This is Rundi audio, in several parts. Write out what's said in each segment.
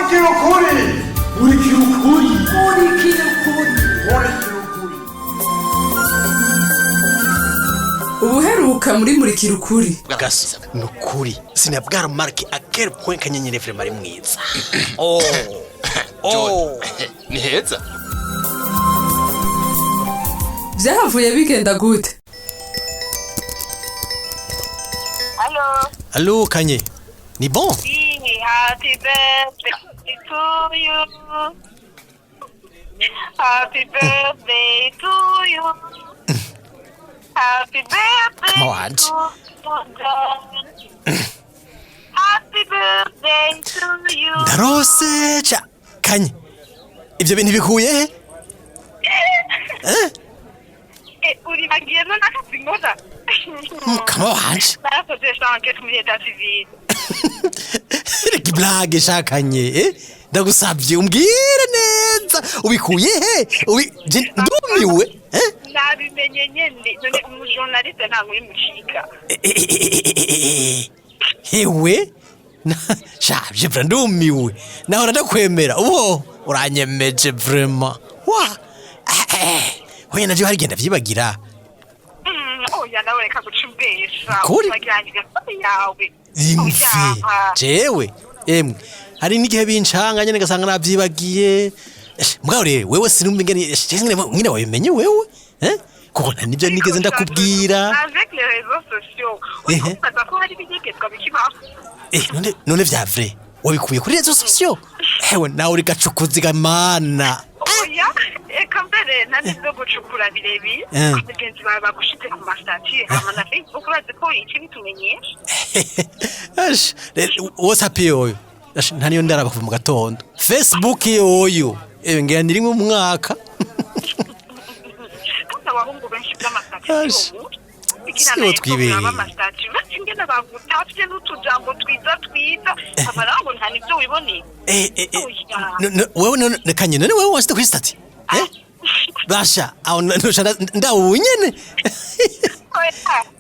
Murikira ukuri. Murikira ukuri. Murikira ukuri. Murikira ukuri. Ubuheruka muri Murikira Ukuri. Gaso, nukuri sinabwara marke à quel point Kanyenyeri vraiment ari mwiza. Oh, oh. Ni heza. Vyahavuye bigenda gute? Allô. Allo Kanye, ni bon? Oui, happy birthday to you. Happy birthday to you. Happy birthday Come on. to you. Happy birthday to you. Ndarose ca Kanye, ivyo bintu bikuye he? Eh? Eh, uribagiye none akazi nkora. Mukama wanje. Narakoze enquête muri état civil. Reka blague sha Kanye, eh? Ndagusavye umbwire neza ubikuye he? Ubi je ndumiwe, eh? Nabimenye nyene, none umujournaliste ntabwo uri mucika. Hewe, sha je vraiment ndumiwe, nahora ndakwemera, ubu uranyemeje vraiment wa. Hoya navyo hari igenda vyibagira. Oya, nawe reka guca umbesha. Kuri? Wagira anniversaire yawe. Imve. Oya. Jewe emwe hari n'igihe bincanga nyene ngasanga navyibagiye. Mugabo rero wewe sinumva ingene ingene wabimenye wewe, eh? Kuko nta nivyo nigeze ndakubwira. Avec les réseaux sociaux. Ehe. Uribaza ko hari ibinyegezwa bikibaho? None vya vrai wabikuye kuri réseaux sociaux? Hewe, nawe uri gacukuzi mana. Oya, eka mbere nta n'ibyo gucukura birebire. Bagenzi bawe bagushyize ku ma statuts hama na Facebook, urazi ko iki bitumenyesha. Ash, WhatsApp yoyo. Ash, nta niyo ndaraba kuva mu gatondo. Facebook yoyo. Ewe, ngira ni rimwe mu mwaka. Kandi abahungu benshi by'ama statuts Ash. ubu bigira Sibo na twibereye. ama statuts bati ingene bagutavye n'utujambo twiza twiza, hama ngo nta nivyo wiboneye. Eh. Wewe none Kanye, none wewe washyize kuri statut? Eh? Basha, aho nusha ndawu nyene. Oya,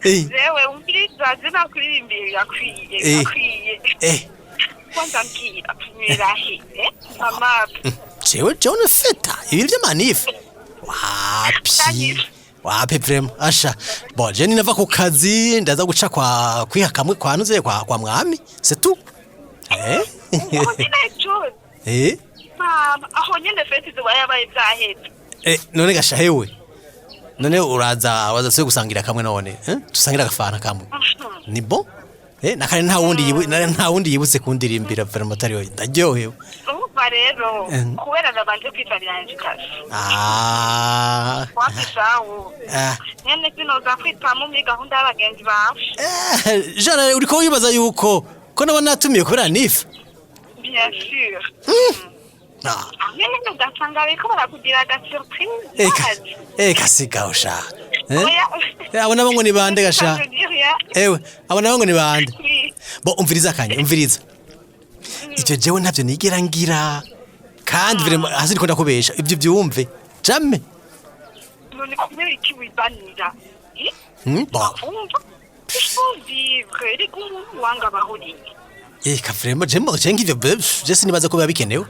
jewe umviriza, zinakuririmbira birakwiye. Birakwiye. Kwanza mbwira, tunywera he, eh? Mama. Jewe John feta ibintu by'ama manif. Wapi? Wapi vraiment. Asha. Bon, je ninava ku kazi ndaza guca kwa kwiha kamwe kwa nuze kwa mwami. C'est tout. Eh? Aho nyene, John. Eh? Mama, aho nyene fête ziba yabaye zaheze. None gasha hewe. None uraza se gusangira kamwe none, eh? Dusangira agafana kamwe. Ni bon? Nakare nta wundi yibutse kundirimbira vraiment atari wewe. Ndaryohewe. Urumva rero, kubera nabanje kwitabira invitation. Ah. Wapi shawu. Ah. Nyene sinoza kwitamo muri gahunda y'abagenzi bawe. Jana uriko wibaza yuko ko naba natumiye kubera anniv? Bien sûr. Ah. Nyene ugasanga bariko barakugira aga surprise. Eka. Bazi. Eka sigaho sha. Eh? Oya. Abo nabo ngo ni bande gasha? Ça veut dire rien. Ewe, abo nabo ngo ni bande? Oui. Bo umviriza Kanye, umviriza. Icyo jewe ntabyo nigera ngira. Kandi vraiment hasi ndiko ndakubesha, ibyo byumve. Jamais. None kubera iki wibanira? Eh? Bon. Umva, il faut vivre, erega umuntu wanga abaho rimwe. Eka vraiment je mo je ngivyo je sinibaza ko biba bikenewe.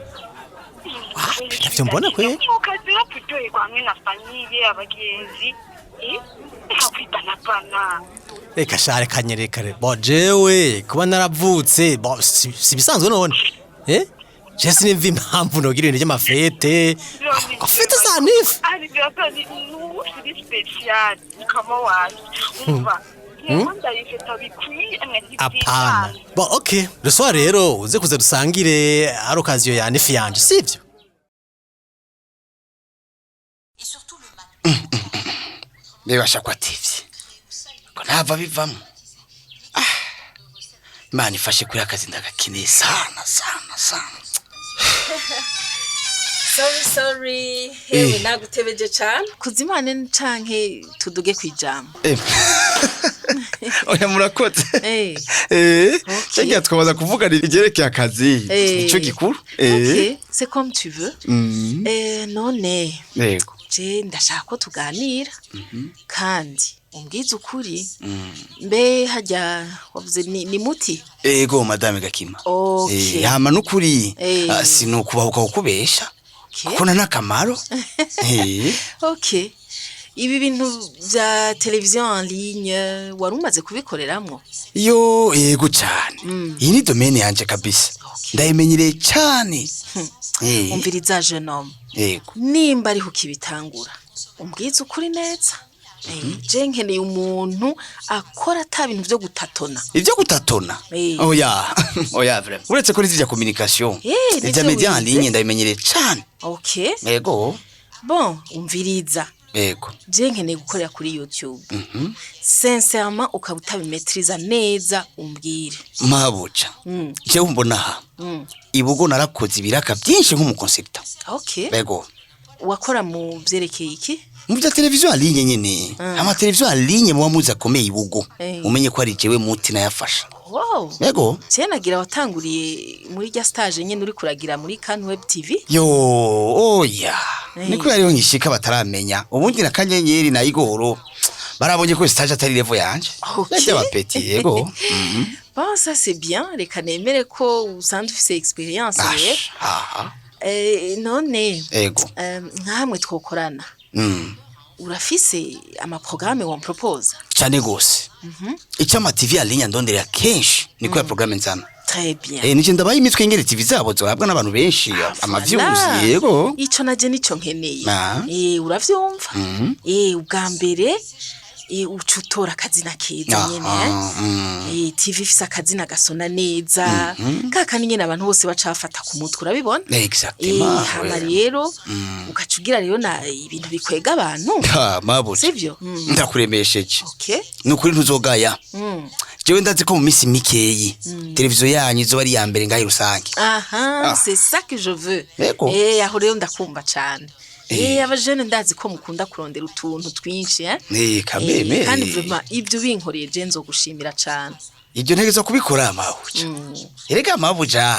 Wapi, ntavyo mbona kwe. Ukazira kuryoherwa hamwe na famille, abagenzi, eh? Reka kwibanabana. Reka sha, reka nyereka re. Bon, jewe kuba naravutse, bon, si bisanzwe none. Eh? Je sinumva impamvu nogira ibintu by'ama fêtes. Fête za anniv. Anniversaire ni umunsi spécial, mukama wanje. Umva, yewe ndayifeta bikwiye. Apana. Bon, ok. Le soir rero uze kuza dusangire à l'occasion ya anniv yanje, sivyo? Bibasha ko atevye ko ntava bivamo. Ah, Imana ifashe kuri akazi ndagakeneye sana sana sana. Sorry, sorry, hewe, nagutebeje cane. Kuzimane canke tuduge kwijambo? Oya, murakoze. Cyagiye twabaza kuvugana ibyerekeye akazi. Nico gikuru. Ok, c'est comme tu veux. None Yego. Je ndashaka ko tuganira kandi umbwize ukuri. Mbe hajya wavuze ni Muti? Ego, madame Gakima. Okay. Hama nukuri sinukubahuka kukubesha kuko nta n'akamaro. Okay, ibi bintu bya televiziyo en ligne wari umaze kubikoreramwo? Yo, yego cyane. Iyi ni domaine yanje kabisa, ndayimenyereye cyane. Umviriza, jeune homme. Yego. Nimba ariho ukibitangura, umbwize ukuri neza. Je nkeneye umuntu akora ata bintu byo gutatona. Ibyo gutatona? Oya, oya, vraiment, uretse ko n'ivya communication, nivyo ivya media en wize. ligne ndabimenyereye cyane. Yego. Bon, umviriza. Yego. Je nkeneye gukorera kuri YouTube. Sincèrement, ukaba utabimetriza neza, umbwire. Mabuja, jewe mbona aha ibugo narakoze ibiraka byinshi nk'umuconsultant. Yego. Wakora mu vyerekeye iki? Mu bya televiziyo en ligne nyene, amateleviziyo en ligne muba muzi akomeye ibugo, umenye ko ari jewe Muti nayafasha. Yego. Je nagira watanguriye muri rya stage nyene uri kuragira muri Kan Web TV. Yo, oya, niko yariho nkishika bataramenya ubundi na Kanyenyeri na Igoro barabonye ko stage atari level yanje. Y'abapeti, yego. Bon, ça c'est bien. Reka nemere ko usanzwe ufise experience rero. Aha. None nkamwe twokorana, urafise amaprogrammes wamproposa? Cyane gose. Icyo ama TV en ligne ndonderera kenshi niko ya programme nzana. Très bien. Nije ndabaye imitwe ingere TV zabo zorabwa n'abantu benshi, ama views. Voilà. Yego. Ico naje nico nkeneye. Uravyumva, ubwa mbere uca utora akazina keza nyene, eh? TV ifise akazina gasona neza, kakandi nyene abantu bose baca bafata ku mutwe, urabibona? Exactement. Hama rero ugaca ugira rero na ibintu bikwega abantu. Ha, mabuja. Sivyo? Ndakuremesheje. Nukuri ntuzogaya. Jewe ndazi ko mu minsi mikeyi televiziyo yanyu izoba ari iya mbere ngaho rusange. Aha, c'est ça que je veux. Yego. Aho rero ndakumva cane. Abajene ndazi ko mukunda kurondera utuntu twinshi, eh? Kameme. Kandi vraiment ibyo binkoreye je nzogushimira cane. Ibyo ntegerezwa kubikora, mabuja. Erega mabuja,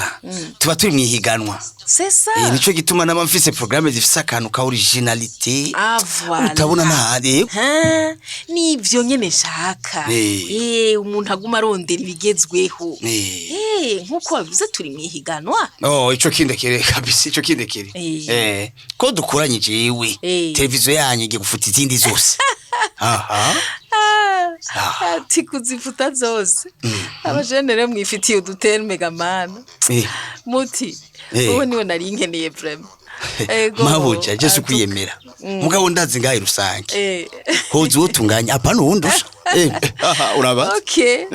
tuba turi mwihiganwa. C'est ça. Nico gituma naba mfise programme zifise akantu ka originalité Ah, voilà. utabona n'ahandi. Yego. Ha, nivyo nyene nshaka. Umuntu aguma arondera ibigezweho. Nkuko wabivuze, turi mwihiganwa. Oh, ico kindekere kabisa, ico kindekere. Ko dukuranye jewe, televiziyo yanyu igiye gufuta izindi zose. Aha. Ah, ati kuzifuta zose. Abajene rero mwifitiye uduterme gamana. Muti, ubu niwe nari nkeneye vraiment. Ego. Mabuja, je kwiyemera. Mugabo ndazi ngahe rusange. Hozi uwo tunganya, apana uwundusha. Aha, uraba? Okay.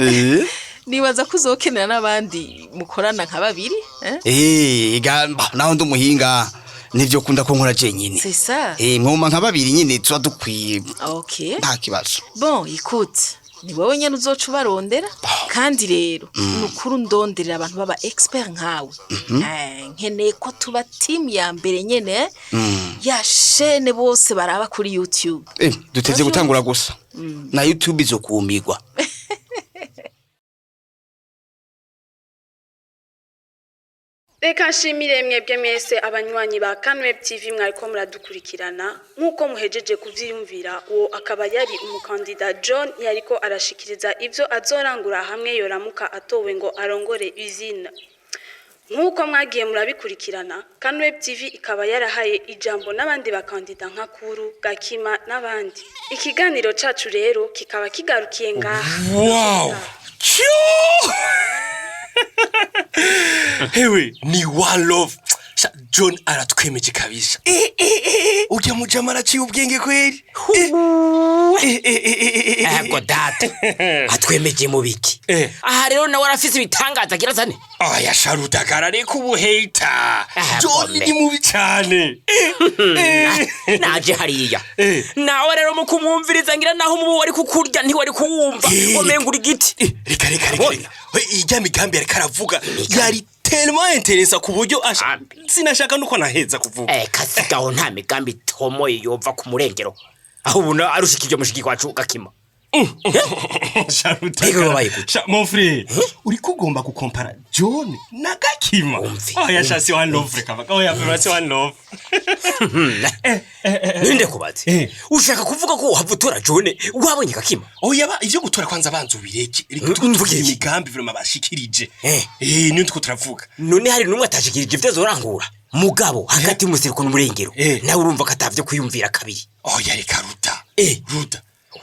Nibaza ko uzokenera n'abandi mukorana nka babiri, eh? Igamba naho ndi umuhinga nivyo kunda ko nkora jenyine. C'est ça. Mwoma nka babiri nyine tuba dukwiye. Nta kibazo. Bon, écoute, ni wowe nyene uzoca ubarondera, kandi rero ni ukuri ndonderera abantu baba expert nkawe. Nkeneye ko tuba team ya mbere nyene ya chaîne bose baraba kuri YouTube. Duteze gutangura gusa. Na YouTube izokumirwa. Reka nshimire mwebwe mwese abanywanyi ba Kanweb TV mwariko muradukurikirana. Nk'uko muhejeje kuvyiyumvira, uwo akaba yari umukandida John, yariko arashikiriza ivyo azorangura hamwe yoramuka atowe ngo arongore usine. Nk'uko mwagiye murabikurikirana, Kanweb TV ikaba yarahaye ijambo n'abandi bakandida nka Kuru Gakima n'abandi. Ikiganiro cacu rero kikaba kigarukiye ngaha. Wow! Cyo! Hewe, ni one love. Sha, John aratwemeje kabisa. Ujya mujama araciye ubwenge kweri. Ego data, atwemeje mu biki? Aha rero nawe arafise ibitangaza agira azane. Aya sharudagara, reka ubuheta. John gome. ni mubi cyane. Naje hariya nawe rero mu kumwumviriza, ngira naho umubu wari kukurya ntiwari kuwumva, wamenga uri igiti. Reka, reka, reka, reka. We, ijya migambi yariko aravuga yari tellement intéressant ku buryo asha sinashaka nuko naheza kuvuga. Kasigaho nta migambi itomoye yova ku murengero, aho ubona arushikije mushiki wacu Gakima. Mbega wabaye gute? Sha, mon frère, uriko ugomba gukompara John na Gakima? Oya sha, si one love, reka baka. Oya, vraiment si one love. Ninde kubaze, ushaka kuvuga ko wahava utora John wabonye Gakima? Oya, ba ivyo gutora kwanza banza ubireke. Reka tuvuge imigambi vraiment bashikirije. Niyo ndiko turavuga. None hari n'umwe atashikirije ivyo azorangura? Mugabo hagati y'umuseruko n'umurengero, nawe urumva ko atavyo kwiyumvira kabiri. Oya, reka Ruta. Ruta,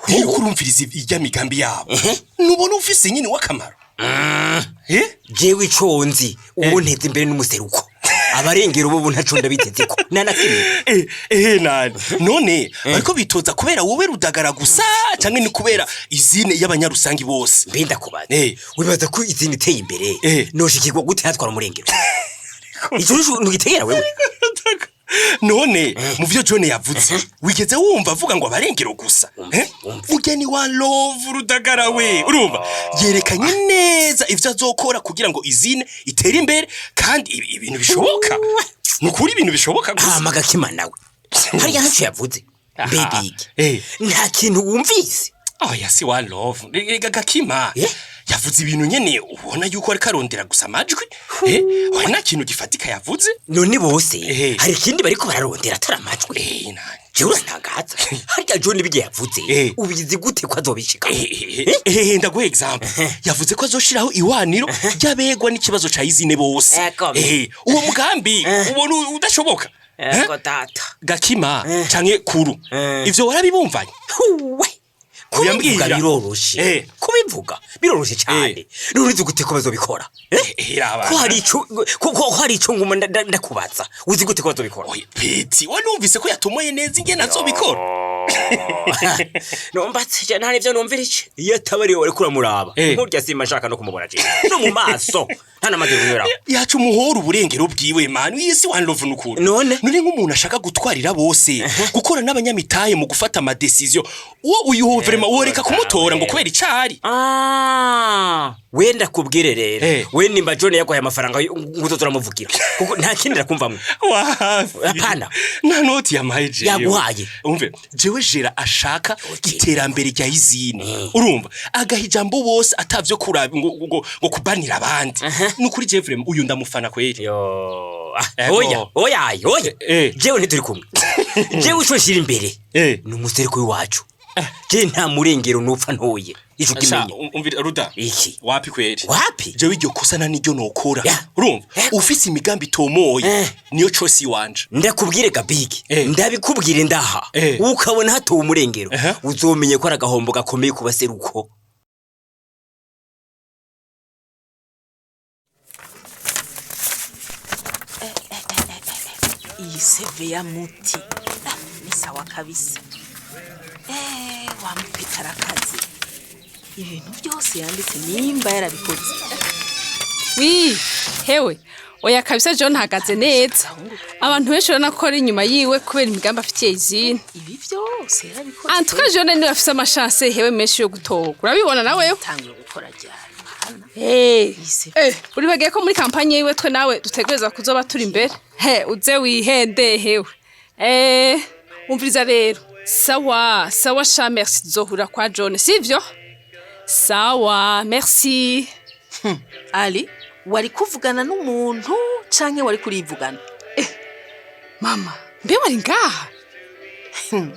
iyo urumviriza irya migambi yabo, nubona ufise nyine w'akamaro. Jewe ico nzi, uwo nteze imbere n'umuseruko, abarengero bo ntaco ndabitezeko nta na kimwe. Nani none bariko bitoza kubera wowe Rudagara gusa, canke ni kubera izine y'abanyarusangi bose? Mbe ndakubaza, wibaza ko izina iteye imbere noshikirwa gute hatwara umurengero? Ico nico ntugitegera wewe? None mu vyo John yavuze, wigeze wumva avuga ngo abarengero gusa? Urya ni wa love, Rudagara we. Urumva yerekanye neza ivyo azokora kugira ngo izine itere imbere, kandi ibintu bishoboka, ni ukuri ibintu bishoboka gusa. Hama Gakima nawe hariya ntaco yavuze? Mbebige nta kintu wumvise? Oya, si one love. Rega Gakima yavuze ibintu nyene ubona yuko ariko arondera gusa amajwi. Oya, nta kintu gifatika yavuze. None bose hari ikindi bariko bararondera atari amajwi? Jewe urantangaza. Harya John ibyo yavuze ubizi gute ko azobishika? Ndaguha example. Yavuze ko azoshiraho iwaniro ry'abegwa n'ikibazo ca izine bose. Uwo mugambi ubona udashoboka? Ego data. Gakima canke Kuru, ivyo warabibumvanye? Kubivuga biroroshe, kubivuga biroroshe cyane. None uzi gute ko bazobikora? Ko hari ico ko hari ico nguma ndakubaza, uzi gute ko bazobikora? Peti, wanumvise ko yatomoye neza ingene azobikora? Nombatse je nta nivyo numvira iki. Iyo ataba ariwe wariko uramuraba nkurya, simba nshaka no kumubona je no mu maso, nta namaze kunyuraho. Yaca umuhora uburengero bwiwe, manu isi one love nukuri. None nk'umuntu ashaka gutwarira bose, gukora n'abanyamitahe mu gufata ama decision, uwo uyu vraiment woreka kumutora ngo kubera icari? Wenda kubwire rero, we nimba John yaguhaye amafaranga ngo uzoza uramuvugira, kuko nta kindi ndakumvamwo. Wapi. Hapana. Nta noti yamaye jewe. Yaguhaye? Umve, jewe jera ashaka iterambere rya izine, urumva agaha ijambo bose atavyo kuraba ngo kubanira abandi. Nukuri jewe vraiment uyu ndamufana kweri. Oya oya oya, jewe ntituri kumwe. Jewe ico nshira imbere ni umusereko w'iwacu. Je nta murengero nupfa ntoye, ico kimenye. Umvira Ruda. Iki? Wapi kweri. Wapi? Jewe iryo kosa na niryo nokora. Urumva ufise imigambi itomoye, niyo choice iwanje. Ndakubwire Gabigi, ndabikubwire ndaha, ukabona hatowe umurengero, uzomenye ko ari agahombo gakomeye ku baseruko. Iyi seve ya muti ni sawa kabisa. Wamupita arakazi, ibintu byose yanditse nimba yarabikoze. Wi, hewe, oya kabisa, John hagaze neza. Abantu benshi urabona ko ari inyuma yiwe kubera imigambi afitiye izina. Ibi byose yarabikoze. En tout cas John niwe afise amashanse hewe menshi yo gutorwa. Urabibona nawe? Tanguye gukora ryari? Uribagiye ko muri kampanye yiwe twe nawe dutegerezwa kuzoba turi imbere. He, uze wihende hewe. Umviriza rero. Sawa, sawa sha, merci, tuzohura kwa John, sivyo? Sawa, merci. Ali, wari kuvugana n'umuntu canke wari kurivugana? Mama, mbe wari ngaha?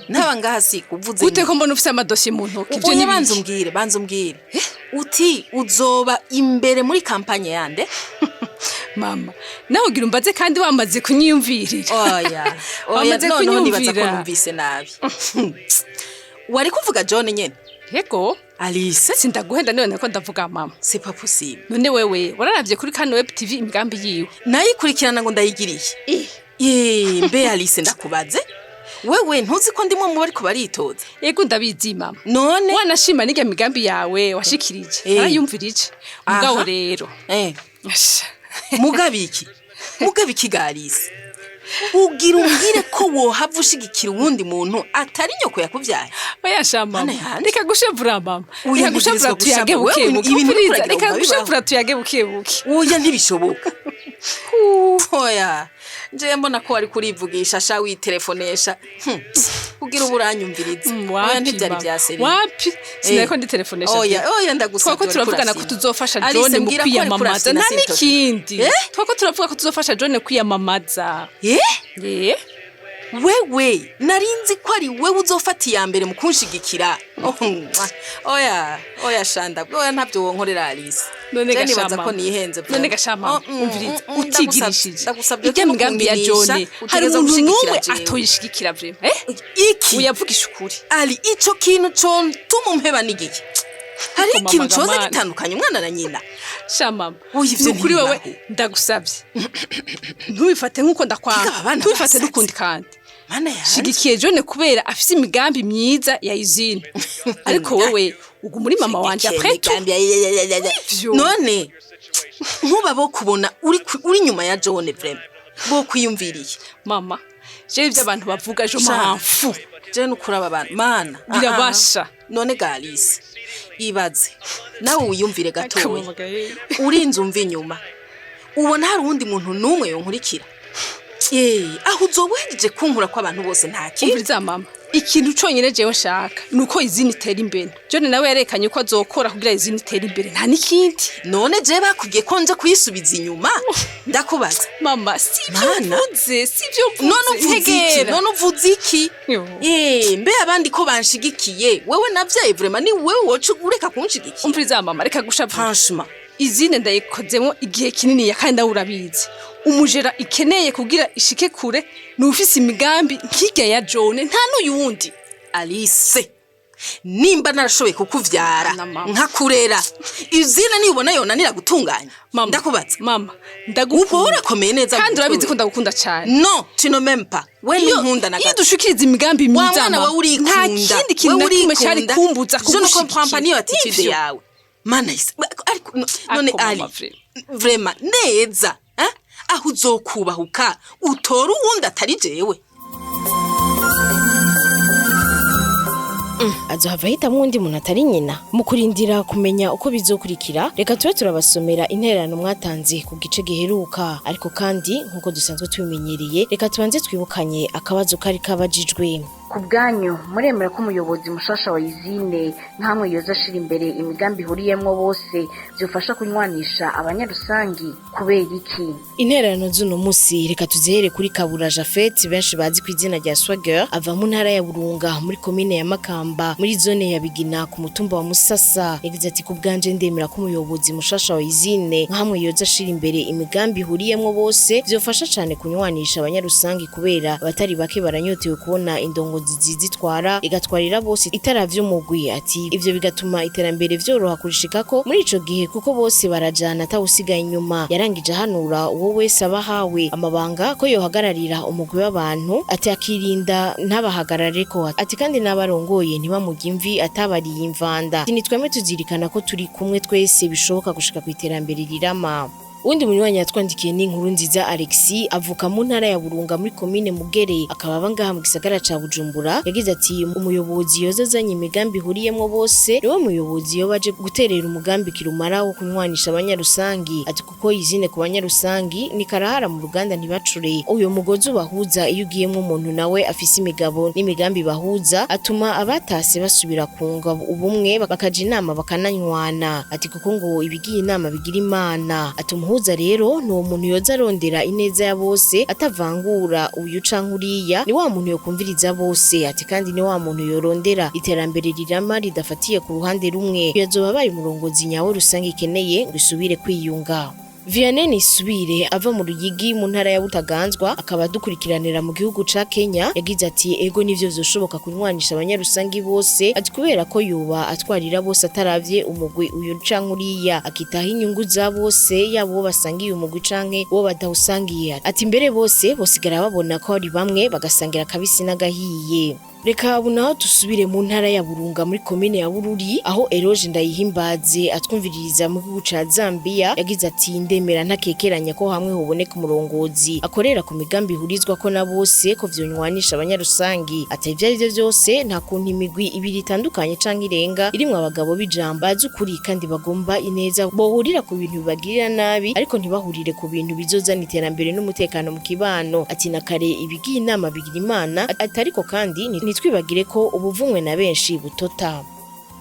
Ntaba ngaha si kuvuze. Gute ko mbona ufise amadosiye mu ntoki? Ivyo Oya, ni banza biki? umbwire, banza umbwire. Uti uzoba imbere muri kampanye yande? Mama, nawe ugira umbaze kandi wamaze kunyiyumvirira. Oya, oya, Wamaze noneho nibaza ko kunyumvira. numvise nabi. Wari kuvuga John nyene? Yego. Alice, sindaguhenda niwe nako ndavuga mama. C'est pas possible. None wewe wararavye kuri Kano Web TV imigambi yiwe? Nayikurikirana ngo ndayigiriye. Ye, mbe Alice ndakubaze. Wewe ntuzi ko ndimwe mu bariko baritoza? Yego ndabizi mama. None wanashima n'irya migambi yawe washikirije. Narayumvirije. Mugabo rero. Asha. Mugabo iki? Mugabo iki ga Alice? Ugira umbwire ko wohava ushigikira uwundi muntu atari nyoko yakuvyaye? Oya sha mama. Reka gushavura mama. Oya, Reka gushavura ntegerezwa tuyage gushavura. buke Wewe buke. ibintu Umviriza, uragira reka ngo gushavura tuyage buke buke. Oya ntibishoboka. Oya, nje mbona ko wari kurivugisha sha witelefonesha. Kugira ubu uranyumviriza. Oya, Wapi ntivyari mama. vya sérieux. Wapi, sinariko nditelefonesha. Oya, oya, ndagusabye, Twako turavugana ko uriko tuzofasha Alice, John mu mbwira ko ariko kwiyamamaza, urafyina, nta s'il te plaît. n'ikindi. Eh? Twako turavuga ko tuzofasha John kwiyamamaza. Eh? Eh? Wewe narinzi ko ari wewe uzofata iya mbere mu kunshigikira. Oh, mwah. Oya, oya shanda, oya, ntabyo wonkorera, Alice. None Je nibaza gashama. ko nihenze. None gashama, Oh, umviriza, ndagusabye, utigirishije ndagusabye ijya ko migambi ya nukunkinisha, John, hari utegerezwa umuntu gushigikira n'umwe jewe. atoyishigikira vraiment, eh? Iki Uyavugisha ukuri. Ali, ico kintu contuma umpeba n'igihe hari Ariko ikintu mama coza Gamana. gitandukanya umwana na nyina. Sha mama, Oya, ivyo ni ukuri wewe, ntibibaho. ndagusabye ntubifate nk'uko ndakwanga, Kiga aba bana ntubifate basaze. n'ukundi. Kandi Mana yanje. shigikiye John kubera afise imigambi myiza ya usine, ariko wewe uguma uri mama wanje après tout. Imigambi ya- Ivyo. None nkuba bo kubona uri nyuma ya John, vraiment bo kwiyumviriye. Mama, jewe ivyo abantu bavuga je m'en fous. Je nukuri aba bantu mana, ah, Birabasha. ah. None ga Alice, ibaze nawe wiyumvire gatoya, Akamamagaye. urinze umva inyuma, ubona hari uwundi muntu n'umwe yonkurikira? Eh, aho uzoba uhejeje kunkura ko abantu bose nta kindi. Umviriza mama, ikintu conyene jewe nshaka nuko izina itera imbere. John nawe yarekanye ko azokora kugira izina itere imbere, nta n'ikindi. None je bakubwiye ko nje kuyisubiza inyuma? Ndakubaza. Mama, sivyo. Mana. Mvuze sivyo mvuze. None uvuze iki? Ntegera. None uvuze iki? Yo. Eh, mbe abandi ko banshigikiye, wewe navyaye, vraiment ni wewe woca ureka kunshigikira? Umviriza mama, reka gushavura. Franchement. Izine ndayikozemo igihe kinini ya kandi nawe urabizi, umujera ikeneye kugira ishike kure ni ufise imigambi nk'irya ya John, nta n'uyundi. Alice, nimba narashoboye kukuvyara Na mama. nkakurera, izina nibona yonanira gutunganya? Mama, Ndakubaza. Mama, ndagukunda. Ubwo urakomeye neza Kandi mu urabizi mutwe. ko ndagukunda cyane. No, tu ne m'aimes pas. We ntunkunda na Iyo gato. dushikiriza imigambi Wa myiza, mwana mama, wawe urikunda. nta kindi kintu Wewe na kimwe cyari urikunda. kumbuza Je ne comprends pas niyo attitude Nivyo. yawe. Mana isi, ariko none Ako mama, Ali, vraiment. vraiment neza, eh? Aho uzokubahuka utora uwundi atari jewe? Azohava ahitamwo undi muntu atari nyina. Mu kurindira kumenya uko bizokurikira, reka tube turabasomera intererano mwatanze ku gice giheruka. Ariko kandi nk'uko dusanzwe tubimenyereye, reka tubanze twibukanye akabazo kari kabajijwe. Ku bwanyu, muremera ko umuyobozi mushasha wa izine nkamwe yoza ashira imbere imigambi ihuriyemwo bose, byofasha kunywanisha abanyarusangi? Kubera iki? Intererano z'uno musi reka tuzihere kuri Kabura Jafet, benshi bazi ku izina rya Swagger, ava mu ntara ya Burunga, muri komine ya Makamba, muri zone ya Bigina, ku mutumba wa Musasa. Yagize ati: "Ku bwanje ndemera ko umuyobozi mushasha wa izine nkamwe yoza ashira imbere imigambi ihuriyemwo bose, vyofasha cane kunywanisha abanyarusangi, kubera abatari bake baranyotewe kubona indongozi zitwara igatwarira bose itaravye umugwi." Ati ivyo bigatuma iterambere vyoroha kurishikako muri ico gihe, kuko bose barajana atawusigaye inyuma. Yarangije ahanura uwo wese aba ahawe amabanga ko yohagararira umugwi w'abantu, ati akirinda ntabahagarareko, ati kandi n'abarongoye ntibamurye imvi atabariye imvanda. Ati nitweme tuzirikana ko turi kumwe twese, bishoboka gushika ku iterambere rirama. Uwundi munywanyi yatwandikiye ni Inkuru Nziza Alexis, avuka mu ntara ya Burunga, muri komine Mugere, akaba aba ngaha mu gisagara ca Bujumbura. Yagize ati umuyobozi yoza azanye imigambi ihuriyemwo bose niwe muyobozi yoba aje guterera umugambi kirumara wo kunywanisha abanyarusangi. Ati kuko izine ku banyarusangi ni karahara mu ruganda, ntibacure uyo mugozi ubahuza. Iyo ugiyemwo umuntu nawe afise imigabo n'imigambi bahuza, atuma abatase basubira kunga ubumwe, bakaja inama, bakananywana. Ati kuko ngo ibigiye inama bigira Imana. Ati umuhuza rero ni uwo muntu yoza arondera ineza ya bose, atavangura uyu canke uriya, ni wa muntu yokumviriza bose. Ati kandi ni wa muntu yorondera iterambere rirama ridafatiye ku ruhande rumwe. Yazoba abaye umurongozi nyawe rusange ikeneye ngo isubire kwiyunga. Vianney Nisubire ava mu Ruyigi, mu ntara ya Butaganzwa, akaba adukurikiranira mu gihugu ca Kenya. Yagize ati ego, nivyo vyoshoboka kunywanisha abanyarusangi bose. Ati kubera ko yoba atwarira bose ataravye umugwi uyu canke uriya, akitaho inyungu za bose, yaba uwo basangiye umugwi canke uwo badawusangiye. Ati mbere bose bosigara babona ko ari bamwe, bagasangira akabisi n'agahiye. Reka ubu naho dusubire mu ntara ya Burunga, muri komine ya Bururi, aho Eroge Ndayihimbaze atwumviririza mu gihugu ca Zambia. Yagize ati ndemera ntakekeranya ko hamwe hoboneka umurongozi akorera ku migambi ihurizwa ko na bose, ko vyonywanisha abanyarusangi. Ati ivyo arivyo vyose, nta kuntu imigwi ibiri itandukanye canke irenga irimwo abagabo b'ijambo, bazi ukuri kandi bagomba ineza, bohurira ku bintu bibagirira nabi, ariko ntibahurire ku bintu bizozana iterambere n'umutekano mu kibano. Ati na kare ibigiye inama bigira Imana. Ati ariko kandi ntitwibagire ko ubuvumwe na benshi butota.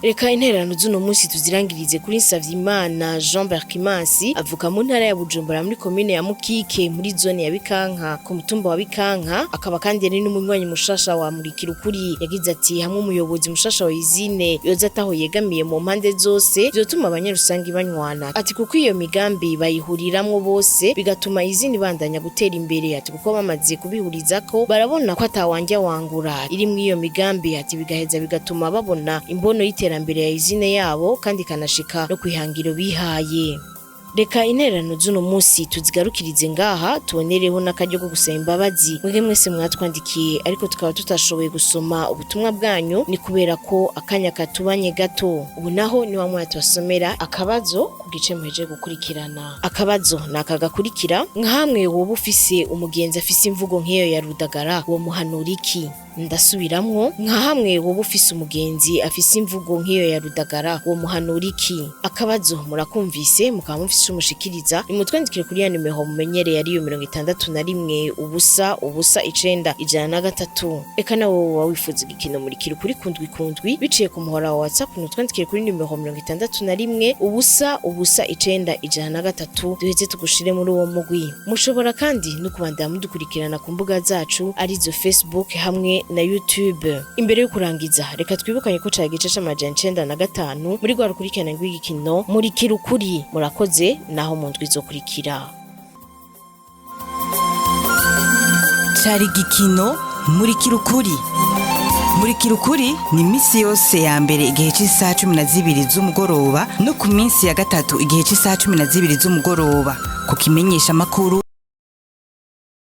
Reka intererano z'uno munsi tuzirangirize kuri Nsavyimana Jean Berkimansi, avuka mu ntara ya Bujumbura muri komine ya Mukike muri zone ya Bikanka ku mutumba wa Bikanka, akaba kandi ari n'umunywanyi mushasha wa Murikira Ukuri. Yagize ati hamwe umuyobozi mushasha wa izine yoza ataho yegamiye mu mpande zose, vyotuma abanyarusangi banywana, ati kuko iyo migambi bayihuriramwo bose bigatuma izini bandanya gutera imbere, ati kuko bamaze kubihurizako barabona ko atawanja wangura iri muri iyo migambi, ati bigaheza bigatuma babona imbono y'iterambere ya izine yabo kandi ikanashika no kwihangiro bihaye. Reka intererano z'uno munsi tuzigarukirize ngaha, tubonereho n'akaryo ko gusaba imbabazi mwebwe mwese mwatwandikiye ariko tukaba tutashoboye gusoma ubutumwa bwanyu, ni kubera ko akanya katubanye gato. Ubu naho ni wa mwanya tubasomera akabazo ku gice muheje gukurikirana. Akabazo ni aka gakurikira: nka hamwe woba ufise umugenzi afise imvugo nk'iyo ya Rudagara, wo muhanura iki? Ndasubiramwo: nka hamwe woba ufise umugenzi afise imvugo nk'iyo ya Rudagara, wo muhanura iki? Akabazo murakumvise, mukaba mufise umushikiriza, nimutwandikire kuri ya nimero mumenyereye, ariyo 61 0 0 9 103. Eka nawe woba wifuza igikino Murikira Ukuri kundwi kundwi biciye ku muhora wa WhatsApp, nutwandikire kuri nimero 61 0 0 9 103, duheze tugushire muri uwo mugwi. Mushobora kandi no kubandanya mudukurikirana ku mbuga zacu, arizo Facebook hamwe na YouTube. Imbere yo kurangiza, reka twibukanye ko cari igice c'905 muri rwa rukurikirane rw'igikino Murikira Ukuri. Murakoze, naho mu ndwi izokurikira. Cari igikino Murikira Ukuri. Murikira Ukuri ni iminsi yose ya mbere igihe cy'isaha 12 z'umugoroba no ku minsi ya gatatu igihe cy'isaha 12 z'umugoroba ku kimenyesha amakuru.